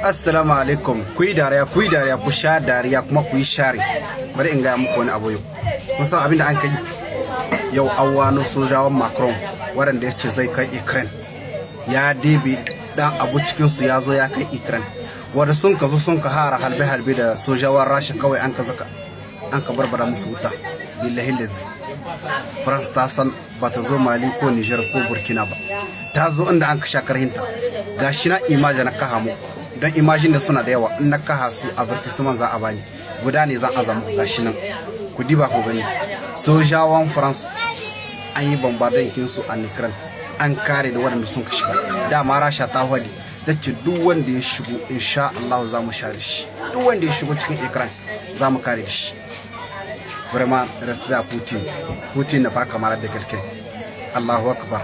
Assalamu alaikum. Ku yi dariya, ku yi dariya, ku sha dariya, kuma ku yi share. Bari in gaya muku wani abu yau. Kun san abin da an kai yau? Awano sojawan Macron waɗanda ya ce zai kai Ukraine, ya debe dan abu cikinsu, ya zo ya kai Ukraine. Wanda sun ka zo sun ka hara halbe-halbe da sojawan Rasha, kawai an ka zaka an ka barbara musu wuta. Billahi lazi, France ta san ba ta zo Mali ko Niger ko Burkina ba, ta zo inda an ka sha karhinta. Gashi na image na kaha muku, don image da suna da yawa, in na kaha su avertissement za a bani. Guda ne zan aza muku, gashi nan, ku diba ku gani. Sojawan France an yi bombarder su a Ukraine, an kare da waɗanda sun ka shiga. Dama Rasha ta hwadi, ta ce duk wanda ya shigo, insha Allah za mu share shi. Duk wanda ya shigo cikin Ukraine, za mu kare shi. Vraiment, respect à Poutine. Poutine n'est pas camarade de quelqu'un. Allahu akbar.